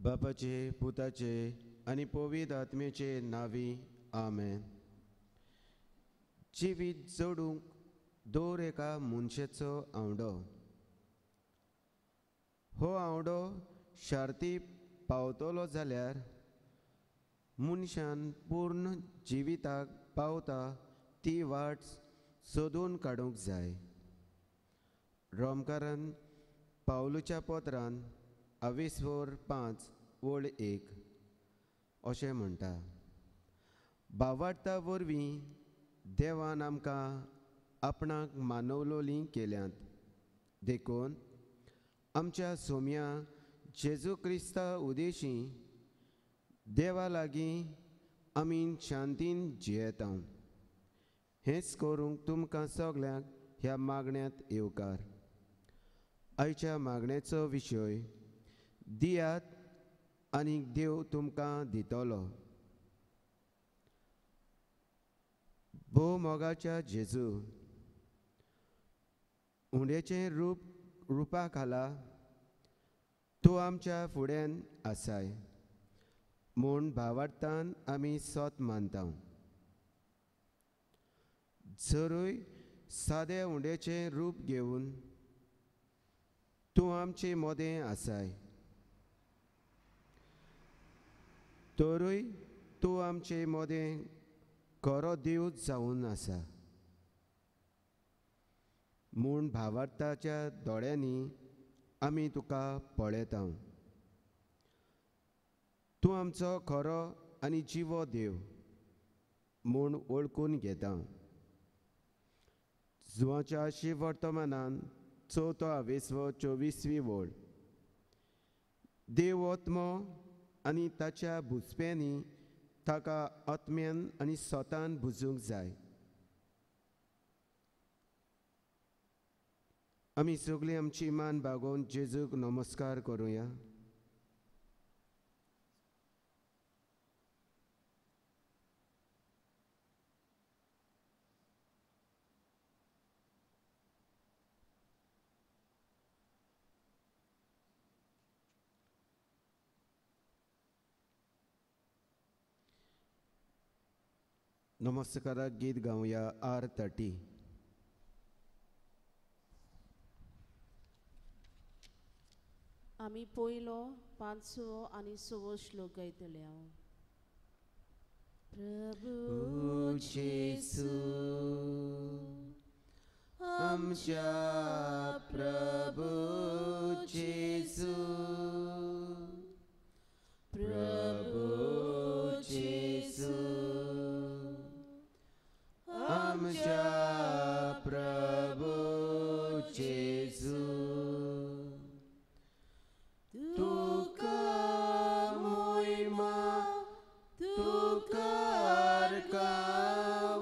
बापाचे पुताचे आनी पवित्र आत्म्याचे नांवी आमेन. जिवीत जोडूंक दर एका मनशेचो आंवडो. हो आंवडो शार्ती पावतलो जाल्यार मनशान पूर्ण जिविताक पावता ती वाट सोदून काडूंक जाय. रोमकारान पावलूच्या पत्रान आविस्वर 5:1 अशें म्हणटा, बावार्ता वरवीं देवान आमकां आपणाक मानवलोलीं केल्यांत, देखून आमच्या सोम्या जेजू क्रिस्ता उदेशी देवा लागीं आमी शांतीन जियेता. हेंच करूंक तुमकां सगल्यांक ह्या मागण्यांत येवकार. आयच्या मागण्याचो विशय दियात आनी देव तुमकां दितलो. भोव मोगाच्या जेजू, हुंड्याचें रूप रुपा खाला तूं आमच्या फुड्यान आसाय म्हूण भावार्थान आमी सोत मानता. जरूय सादे हुंड्याचें रूप घेवन तूं आमचे मोदें आसाय, तरूय तूं आमचे मोदें खरो देव जावन आसा म्हूण भावार्थाच्या दोळ्यांनी आमी तुका पळयता. तूं आमचो खरो आनी जिवो देव म्हूण वळखून घेता. जुवाच्या शिवर्तमानान 4 आवेसवो 24वी वळ. देव आत्मो आनी ताच्या भुजप्यांनी ताका आत्म्यान आनी स्वतान भुजूंक जाय. आमी सगळीं आमची मान बागोवन जेजूक नमस्कार करुया. नमस्काराक गीत गावया R30. आमी पयलो 5वो आनी 6वो श्लोक गायतले. हांव प्रभू जेसू आमच्या प्रभू जेसू, प्रभू जेसू आमच्या प्रभू जेसू, तुका मोहिमा तुका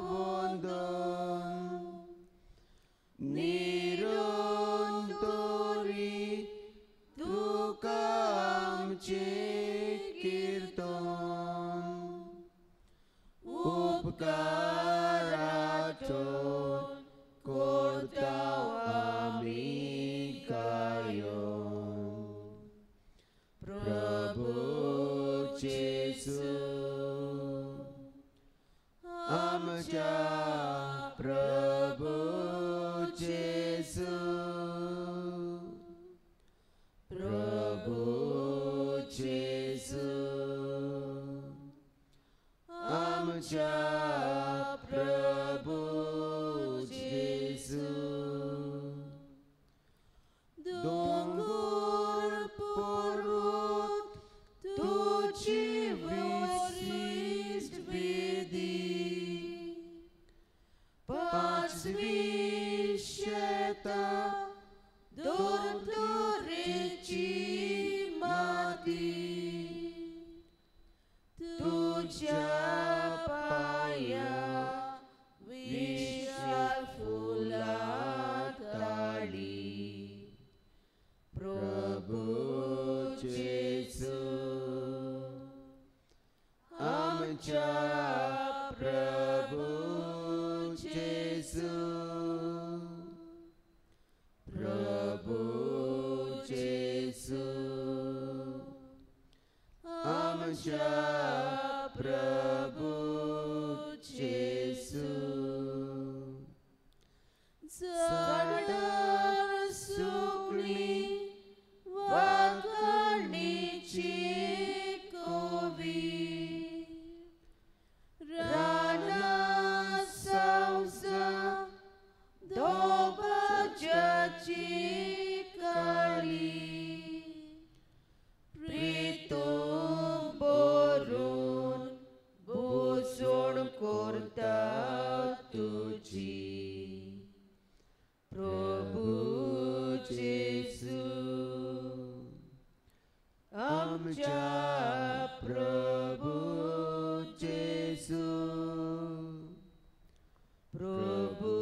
वंदन, निरंतरी तुका आमचें कीर्तन, उपकाराचो करता आमी गायन. प्रभू जेसू आमच्या प्रभू जेसू, प्रभू जेसू आमच्या प्रभू जेसू. दोंगर पर्वत तुजी विशिश्ट विधी, पांचवी शेतां दोतोरेची माती, तुज्या पांया विशाल फुलां ताळी. प्रभू जेसू आमच्या प्रभू जेसू, प्रभू जेसू आमच्या प्रभु जेसू। झाडार सुकणी वाकणीची कोवी राना सावजा दोबाजाची काळी प्रीतो बोरून बोजोण करता तुजी प्रभु जेसू। आमच्या प्रभु जेसू। प्रभु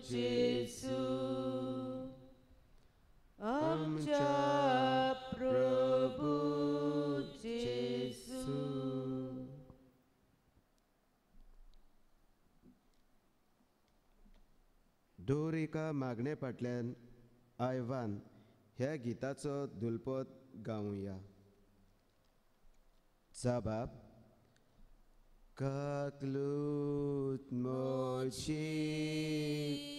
जेसू। आमच्या प्रभु जेसू। दोरिका मागणे फाटल्यान आयवान ह्या गिताचो दुलपद गावया। जबाब काकलूत मोची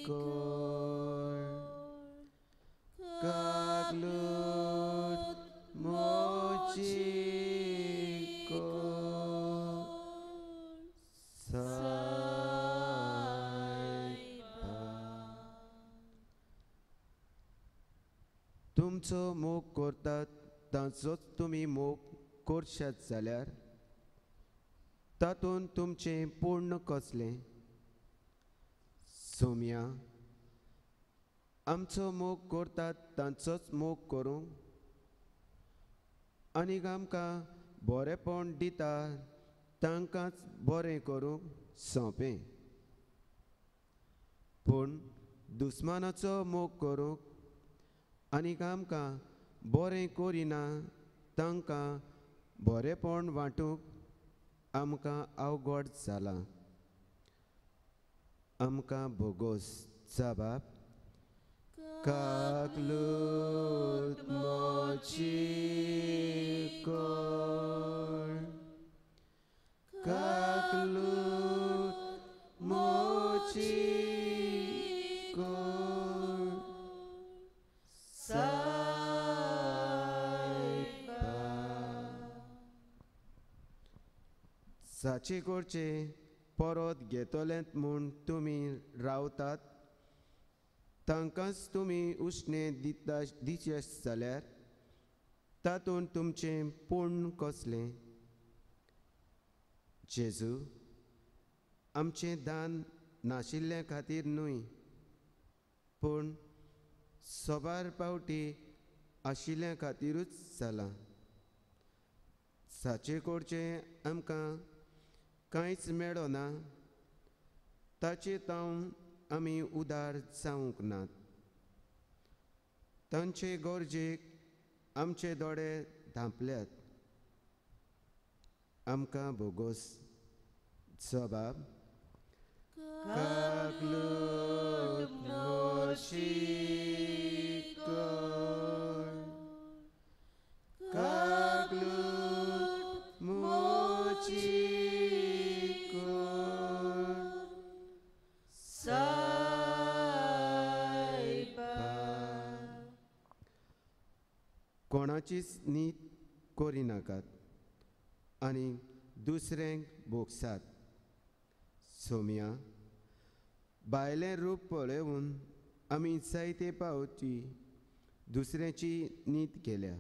कोर काकलूत मोची कोर सायबा। तुमचो मोग करतात तांचोच तुमी मोग करशात जाल्यार तातूंत तुमचें पूर्ण कसलें? सोम्या आमचो मोग करतात तांचोच मोग करूंक आनीक आमकां बरेंपण दिता तांकांच बरें करूंक सोंपें, पूण दुस्मानाचो मोग करूंक आनीक आमकां बरें करिना तांकां बरेंपण वांटूंक आमकां अवघड जालां। आमकां भोगोस। जबाब काकलूत मोची कोर काकलूत मोची कोर सायबा। साचे करचे परत घेतलेंत म्हूण तुमी रावतात तांकांच तुमी उश्णें दिता दिचे जाल्यार तातूंत तुमचें पूर्ण कसलें? जेजू आमचें दान नाशिल्ल्या खातीर न्हय, पूण सोबार पावटी आशिल्ल्या खातीरूच जालां। साचे करचें आमकां कांयच मेळना, ताचे तावन आमी उदार जावंक नात। तांचे गरजेक आमचे दोळे धांपल्यात। आमकां भोगोस। जबाब काकलूत मोची कोर काकलूत मोची कोर सायबा। कोणाचीच नीत करिनाकात आनी दुसऱ्यांक भोगसात। सोम्या भायलें रूप पळोवन आमी जायते पावटी दुसऱ्याची नीत केल्या,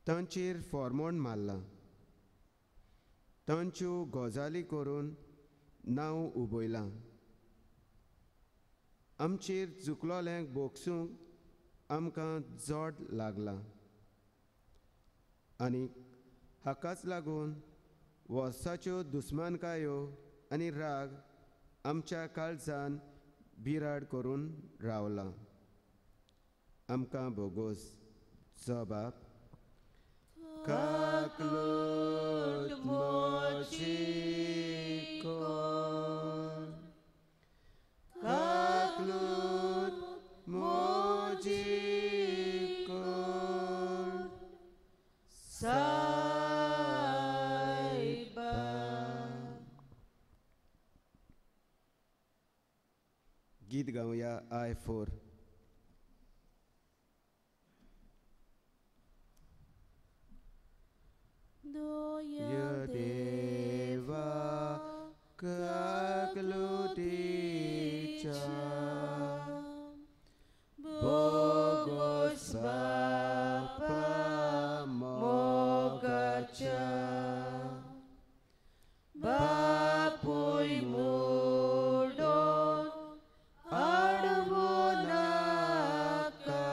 तांचेर फॉर्मोण मारलां, तांच्यो गजाली करून नांव उबयलां। आमचेर चुकलोल्यांक भोगसूंक आमकां जोड लागलां आनी हाकाच लागून वर्साच्यो दुस्मानकायो आनी राग आमच्या काळजान बिराड करून रावला। आमकां भोगोस। जबाब काकलूत मोची कोर काकलूत मोची कोर सायबा। गीत गावया I 4. देवा काकलुतीच्या बोगोस बापा मोगाच्या बापूय मोडून आडवू नाका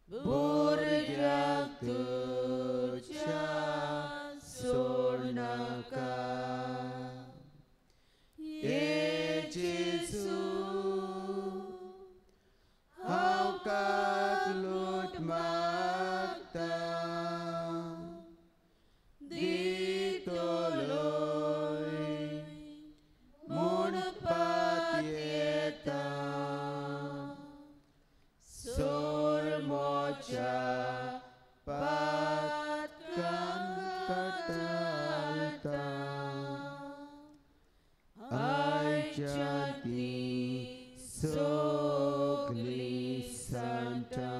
भुरग्याक तुज्या सोडनाका. ये जेजू हांव काकलूट मागता दितलोय म्हूण पातयेता सोरमोच्या पातकान कटालता आयच्या ती सगळीं सांता.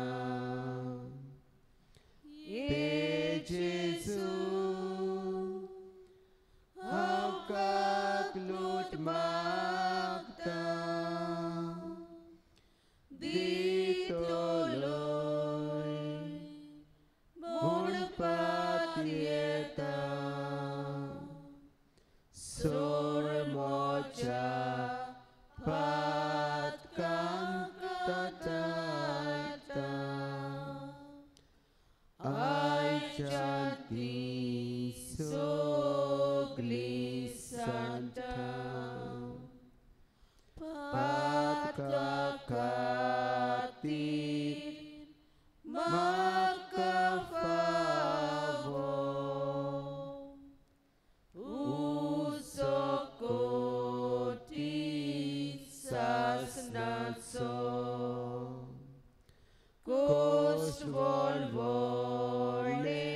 ये जेजू हांव काकलूट मागता दितलोय म्हूण पातयेता सोरमोच्या पातकान कटालता आयच्या ती सगळीं सांता. पातका खातीर म्हाका फावो उजो कोटी सासणाचो कोस वळवळ्ळे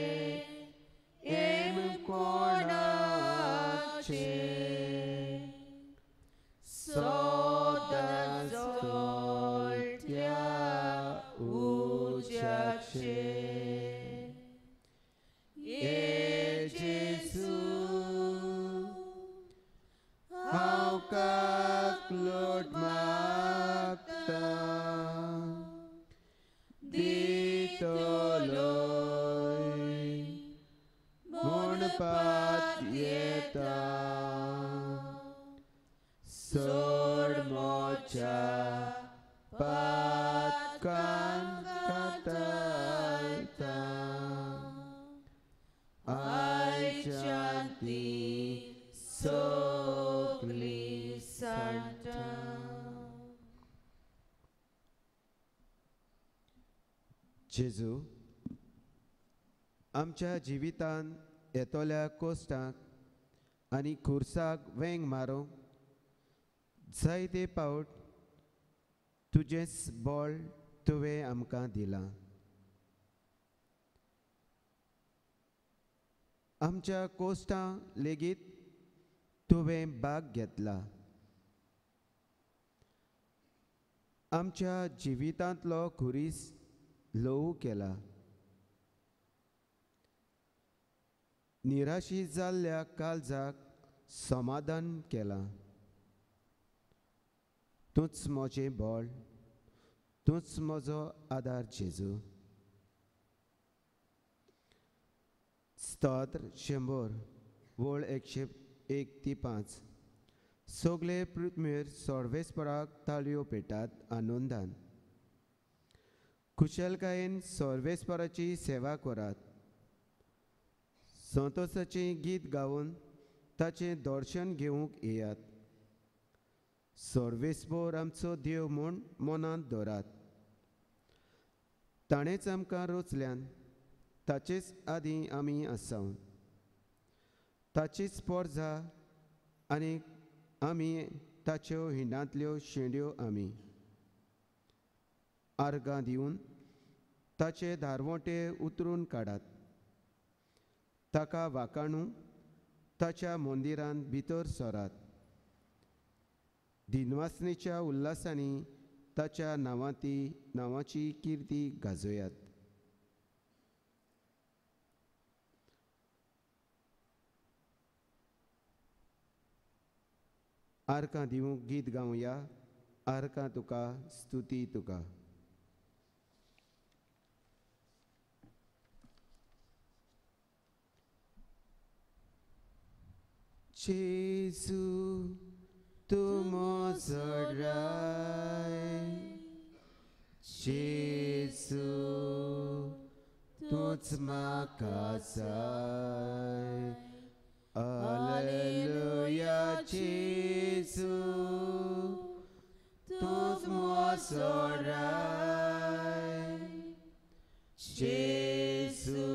एम कोणाचे सदां जळट्या उज्याचे. ये जेजू हांव काकलूट मागता दितलोय म्हूण पातयेता सोरमोच्या पातकान कटालता आयच्या ती सगळीं सांता. जेजू आमच्या जिवितांत येतल्या कोश्टांक आनी खुर्साक वेंग मारूंक जायते पावट तुजेंच बळ तुवें आमकां दिलां. आमच्या कोश्टां लेगीत तुवें भाग घेतला. आमच्या जिवितांतलो खुरीस ल्हवू केला. निराशी जाल्ल्या काळजाक समाधान केलां. तूंच म्हजें बळ, तूंच म्हजो आदार जेजू. स्तोत्र 100 वळ 101 ते 5. सगळे पृथ्वीर सर्वेस्पराक ताळयो पेटात आनंदान. खुशालकायेन सर्वेस्पराची सेवा करात. संतोषाचें गीत गावन ताचें दर्शन घेवंक येयात. सर्वेस्पर आमचो देव म्हूण मनांत दवरात. ताणेंच आमकां रचल्यान, ताचेच आदीं आमी आसाव. ताचीच पोरजा आनी आमी ताच्यो हिंडांतल्यो शेंड्यो आमी. आर्गां दिवन ताचे दारवंटे उतरून काडात. ताका वाकाणू ताच्या मंदिरांत भितर सरात. दिनवासनेच्या उल्हासांनी ताच्या नांवाची किर्ती गाजोयात. आर्कां दिवंक गीत गावया, आर्कां तुका स्तुती तुका. जेजू तूं म्हजो राय, जेजू तूंच म्हाका जाय. आलेलुया जेजू तूंच म्हजो राय, जेजू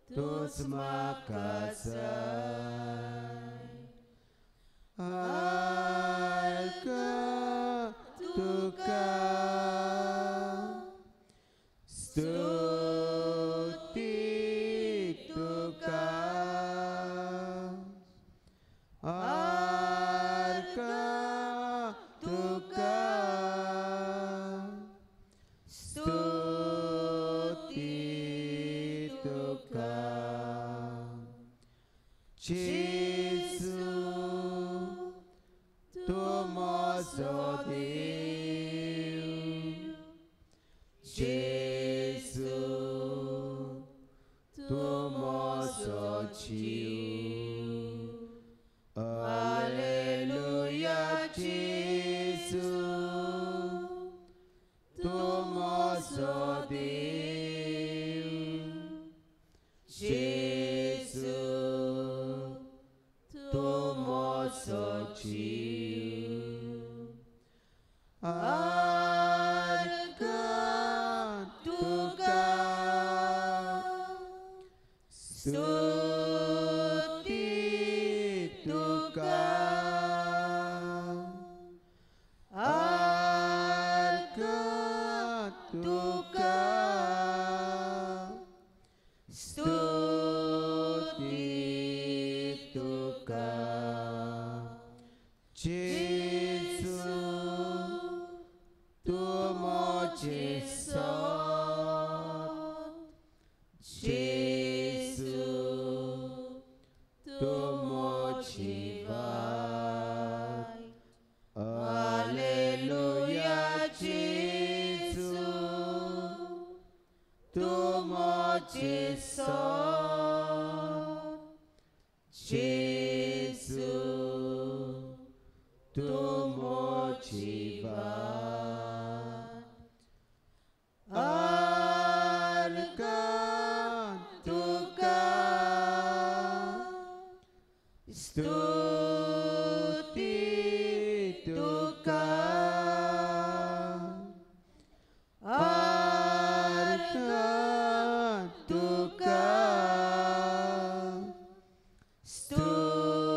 तूंच म्हाका जाय. आर्कां तुका स्तुती तुका, आर्कां तुका स्तुती तुका. जेजू तूं म्हजो देव, जेजू तूं म्हजो जीव. आलेलुया जेजू तूं म्हजो देव, जेजू तूं म्हजो जीव. आर्कां तुका स्तुती तुका, आर्कां तुका स्तुती तुका. जेजू तूं म्हजें सत, जेजू तूं म्हजी वाट. आलेलुया जेजू तूं म्हजें सत, जेजू तूं म्हजी वाट. आर्कां तुका स्तुती तुका, आर्कां तुका स्तुती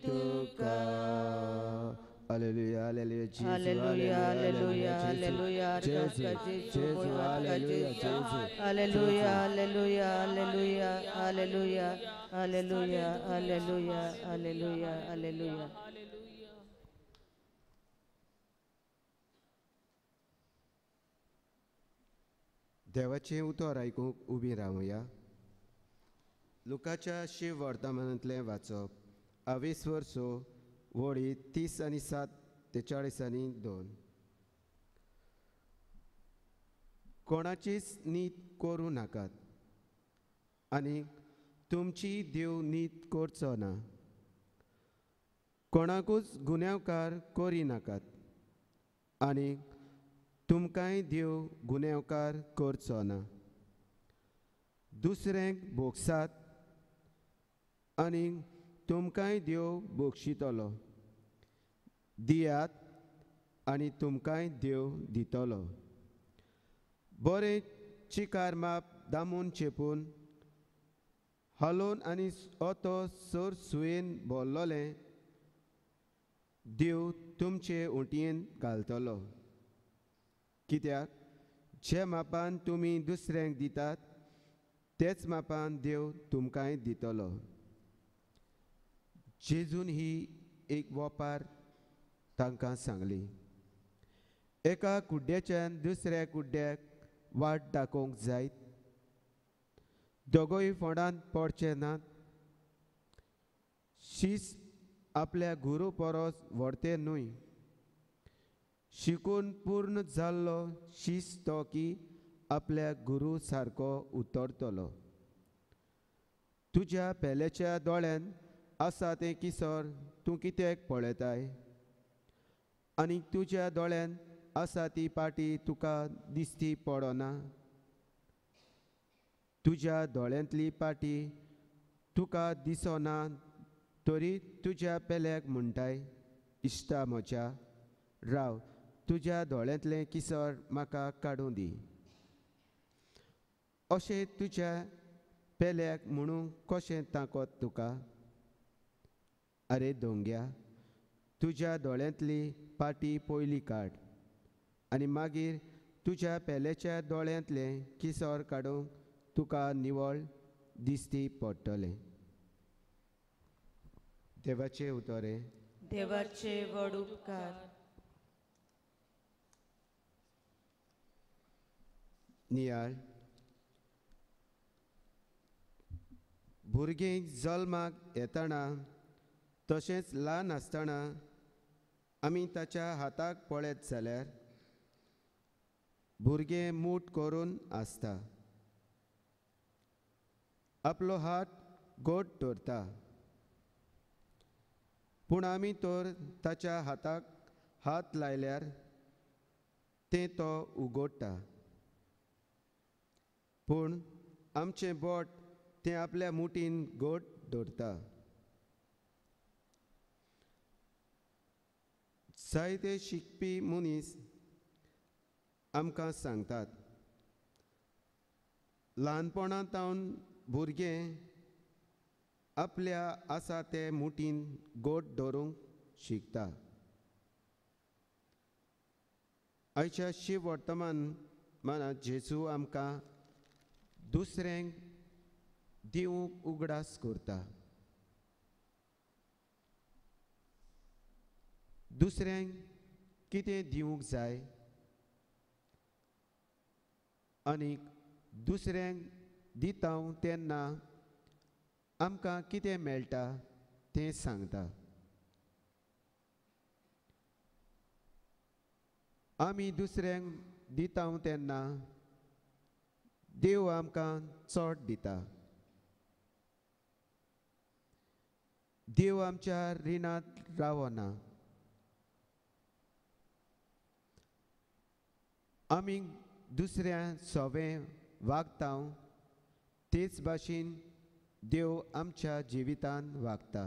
तुका. Alleluia, alleluia, Gesù, Alleluia, alleluia, alleluia, Gesù, Gesù, alleluia, Gesù. Alleluia, alleluia, alleluia, alleluia, alleluia, alleluia, alleluia, alleluia. देवाचें उतर आयकूंक उबी रावया. लुकाच्या शिव वर्तमानांतलें वाचप, आवेस्वर स वळी 30 आनी 7 ते 40 आनी 2. कोणाचीच नीत करूं नाकात आनी तुमची देव नीत करचो ना. कोणाकूच गुन्यांवकार करी नाकात आनी तुमकांय देव गुन्यांवकार करचो ना. दुसऱ्यांक भोगसात आनी तुमकांय देव बक्षितलो. दियात आनी तुमकांय देव दितलो. बरें चिकार माप दामून चेपून हालोवन आनी ओतो सर सुयेन भरलोलें देव तुमचे उंटयेन घालतलो. कित्याक जे मापान तुमी दुसऱ्यांक दितात तेच मापान देव तुमकांय दितलो. जेजून ही एक वपार तांकां सांगली. एका कुड्ड्याच्यान दुसऱ्या कुड्ड्याक वाट दाखोवंक जायत, दोगोय फोंडांत पडचे नात. शीस आपल्या गुरू परस व्हडते न्हय, शिकून पूर्ण जाल्लो शीस तो की आपल्या गुरू सारको उतरतलो. तुज्या पेल्याच्या दोळ्यान आसा तें किसर तूं कित्याक पळयताय, आनी तुज्या दोळ्यान आसा ती पाटी तुका दिसती पडना? तुज्या दोळ्यांतली पाटी तुका दिसना तरी तुज्या पेल्याक म्हणटाय, इश्टा म्हज्या, राव, तुज्या दोळ्यांतलें किसर म्हाका काडूं दी. अशें तुज्या पेल्याक म्हणूंक कशें ताकत तुका? आरे दोंग्या, तुज्या दोळ्यांतली पाटी पयली काड आनी मागीर तुज्या पेल्याच्या दोळ्यांतलें किसर काडूंक तुका निवळ दिसती पडटलें. देवाचे उतरे. देवाचे व्हड उपकार. नियाळ. भुरगीं जल्माक येतना तशेंच ल्हान आसतना आमी ताच्या हाताक पळयत जाल्यार भुरगें मूठ करून आसता, आपलो हात गोड दवरता. पूण आमी तर ताच्या हाताक हात लायल्यार तें तो उगडटा, पूण आमचें बोट तें आपल्या मुठीन गोड दवरता. जायते शिकपी मनीस आमकां सांगतात, ल्हानपणांत भुरगें आपल्या आसा ते मुठीन गोड दवरूंक शिकता. आयच्या शिव वर्तमान मनांत जेजू आमकां दुसऱ्यांक दिवंक उगडास करता. दुसऱ्यांक कितें दिवंक जाय आनी दुसऱ्यांक दिता तेन्ना आमकां कितें मेळटा तें सांगता. आमी दुसऱ्यांक दिता तेन्ना देव आमकां चड दिता. देव आमच्या रिणांत रावना. आमी दुसऱ्या सोवें वागता तेच भाशेन देव आमच्या जिवितान वागता.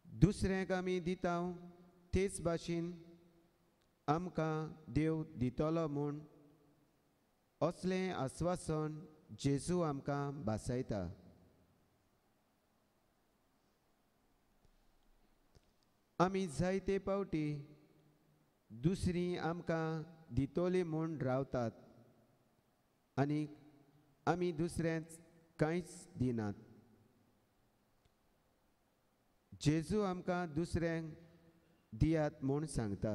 दुसऱ्यांक आमी दिता तेच भाशेन आमकां देव दितलो म्हूण असलें आस्वासन जेजू आमकां भासयता. आमी जायते पावटी दुसरी आमकां दितली म्हूण रावतात आनी आमी दुसऱ्यांक कांयच दिनात. जेजू आमकां दुसऱ्यांक दियात म्हूण सांगता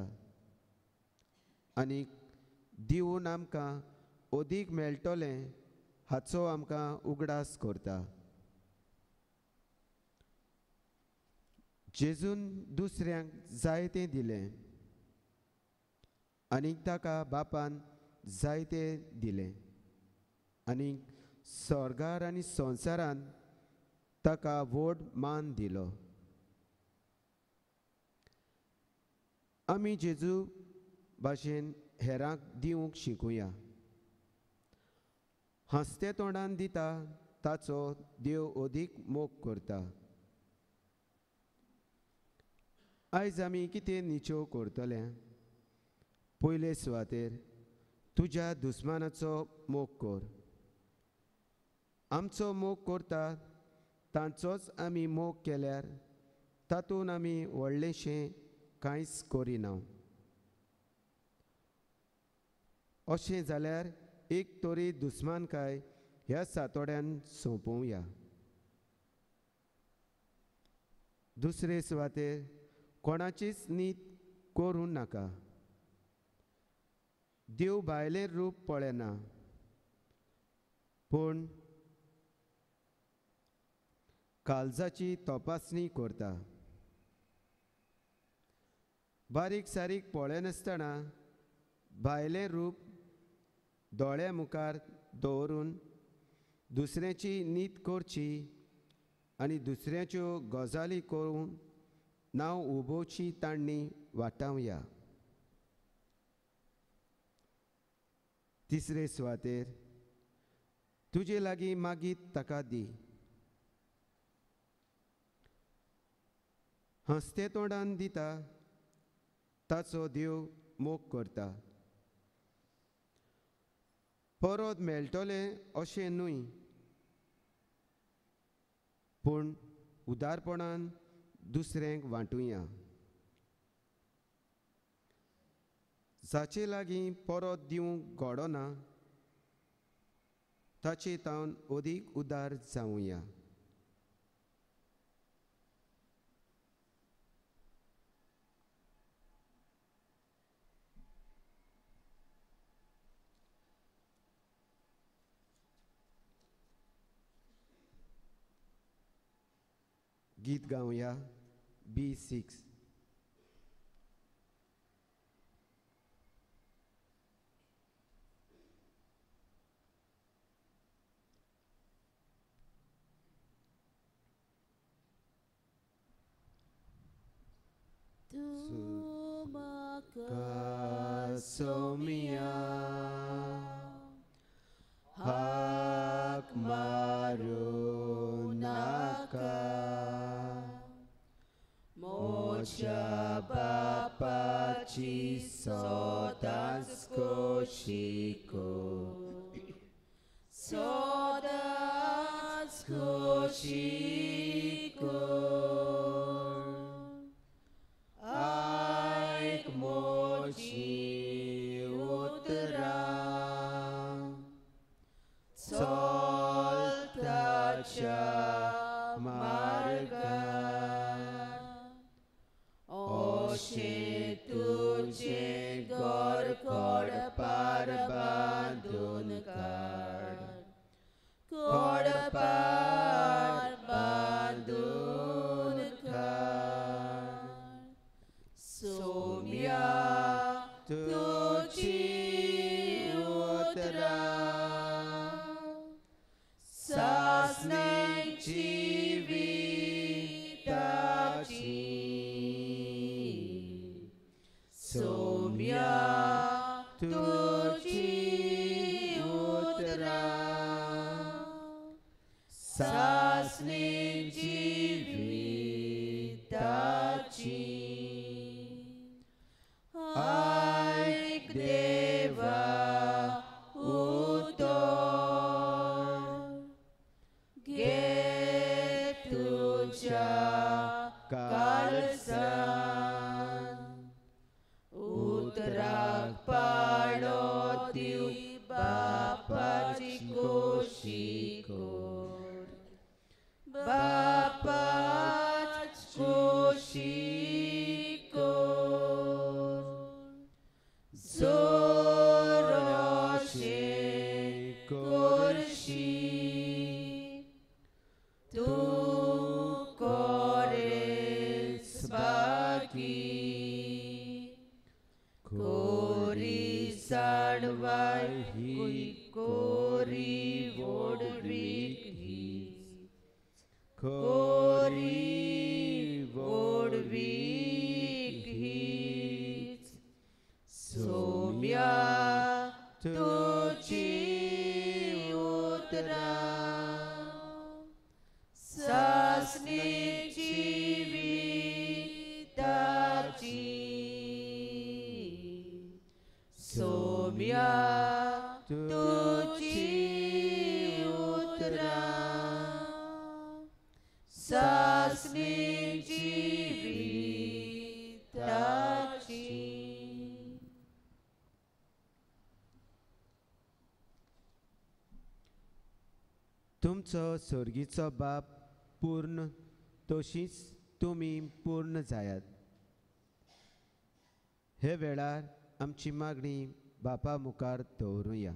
आनी दिवन आमकां अदीक मेळटलें हाचो आमकां उगडास करता. जेजून दुसऱ्यांक जायतें दिलें आनी ताका बापान जायतें दिलें आनी स्वर्गार आनी संवसारान ताका व्हड मान दिलो. आमी जेजू भाशेन हेरांक दिवंक शिकुया. हांसते तोंडान दिता ताचो देव अदीक मोग करता. आयज आमी कितें निचेव करतले? पयले सुवातेर तुज्या दुस्मानाचो मोग कर. आमचो मोग करता तांचोच आमी मोग केल्यार तातूंत आमी व्हडलेंशें कांयच करिना. अशें जाल्यार एक तरी दुस्मानकाय ह्या सातोड्यान सोंपोवया. दुसरे सुवातेर कोणाचीच नीत करूं नाका। देव भायलें रूप पळयना, पूण काळजाची तपासणी करता। बारीक सारीक पळयनासतना भायलें रूप दोळ्या मुखार दवरून दुसऱ्याची नीत करची आनी दुसऱ्याच्यो गजाली करून नांव उबोवची तांणी वाटावया। तिसरे सुवातेर तुजे लागीं मागीत ताका दी। हंसते तोंडान दिता ताचो देव मोग करता। परत मेळटलें अशें न्हय, पूण उदारपणान दुसऱ्यांक वांटुया। जाचे लागीं परत दिवंक घडना ताचे तावन अदीक उदार जावया। गीत गावया B6। तूं म्हाका सोमिया हाक मारूं नाका, म्हज्या बापाची सदांच खोशी कर, सदांच खोशी कर। आयक म्हजी उतरां, चल ताच्या मार्गार, अशें तुजें घर कोडपार बांदून काड, कोडपार बांदून काड। सोम्या तुजी उतरां सासणे जिविताची, सोम्या तुजी उतरां सासणे जिविताची। आयक देवा उतर, घे तुज्या काळजान, उतराक पाळो दिवंक बापाची खोशी कर, बापाची खोशी कर। जर अशें करशी तूं कोरेस बागी, कोरी जाणवाय ही कोरी व्हडवीक हीच, कोरी व्हडवीक हीच। सोम्या तुजी उतरां सासणे जिविताची, सोम्या तुजी उतरां सासणे जिविताची। तुमचो सर्गीचो बाप पूर्ण तशीच तुमी पूर्ण जायात. हे वेळार आमची मागणी बापा मुखार दवरुया.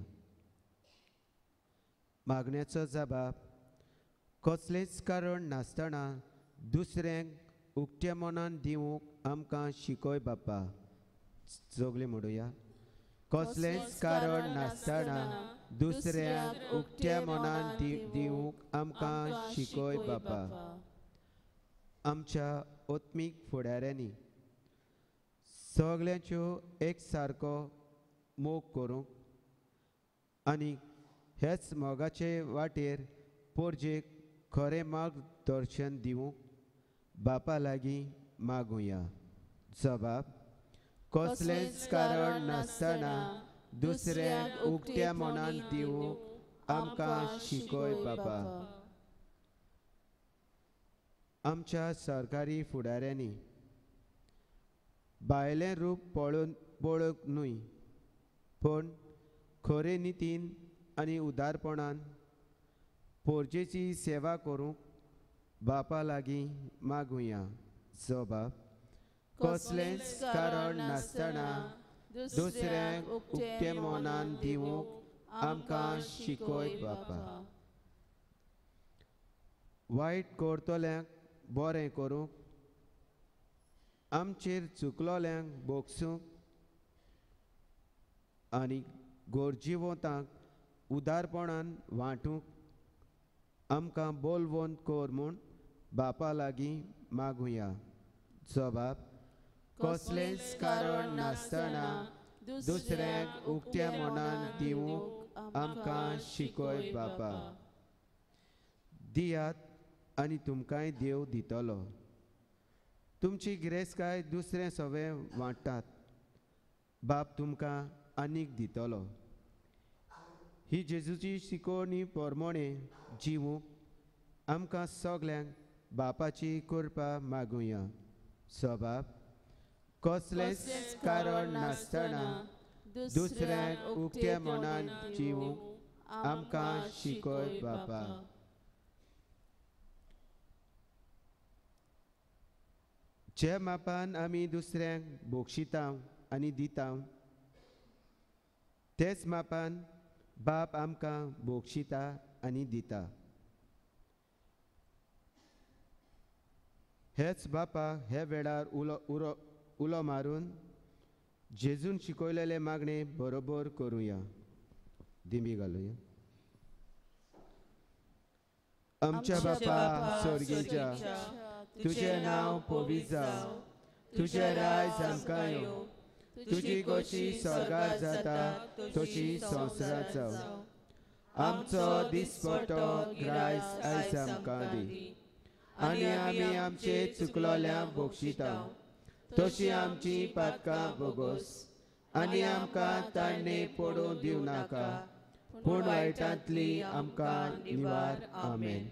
मागण्याचो जबाब कसलेंच कारण नासतना दुसऱ्यांक उक्त्या मनान दिवंक आमकां शिकय बापा. सगळीं म्हणुया, कसलेंच कारण नासतना दुसऱ्यांक उक्त्या मनान दिवंक आमकां शिकय बापा. आमच्या आत्मीक फुडाऱ्यांनी सगळ्यांच्यो एक सारको मोग करूंक आनी हेच मोगाचे वाटेर पोरजेक खरें मार्गदर्शन दिवंक बापा लागीं मागुया. जबाब कसलेंच कारण नासतना दुसऱ्यांक उक्त्या मनान दिवंक आमकां शिकय बापा. आमच्या सरकारी फुडाऱ्यांनी भायलें रूप पळोवंक न्हय पूण खरे नितीन आनी उदारपणान पोरजेची सेवा करूंक बापा लागीं मागुया. जबाब कसलेंच कारण नासतना दुसऱ्यांक उक्ते मनान दिवंक आमकां शिकय बापा. वायट करतल्यांक बरें करूंक, आमचेर चुकलोल्यांक भोगसूंक आनी गरजेवंतांक उदारपणान वांटूंक आमकां बोलवंत कर म्हूण बापा लागीं मागुया. जबाब कसलेंच कारण नासतना दुसऱ्यांक उक्त्या मनान दिवंक आमकां शिकय बापा. दियात आनी तुमकांय देव दितलो. तुमची गिरेस्तकाय दुसरें सगळें वांट्टात, बाप तुमकां आनीक दितलो. ही जेजूची शिकवणी प्रमाणे जिवूंक आमकां सगल्यांक बापाची कृपा मागुया. सबाब कसलेंच कारण नासतना दुसऱ्यांक उक्त्या मनान जिवूंक आमकां शिकय बापा. जे मापान आमी दुसऱ्यांक बक्षिता आनी दिता तेच मापान बाप आमकां बक्षिता आनी दिता. हेच बापा हे वेळार उलो उरो उलो मारून जेजून शिकयलेले मागणे बरोबर करुया. दिंबी घालुया. आमच्या बापा स्वर्गीच्या, तुझें नांव पवित्र जावं, तुझें राज आमकां येवं, तुजी गोशी स्वर्गार जाता तशी संवसारांत जावं. आमचो दिसपट्टो ग्रास आयज आमकां दी आनी आमी आमचे चुकलोल्यांक बक्षिता तशी आमची पातकां बोगोस आनी आमकां ताणें पडूं दिवं नाका पूण वायटांतली आमकां निवार. आमेन.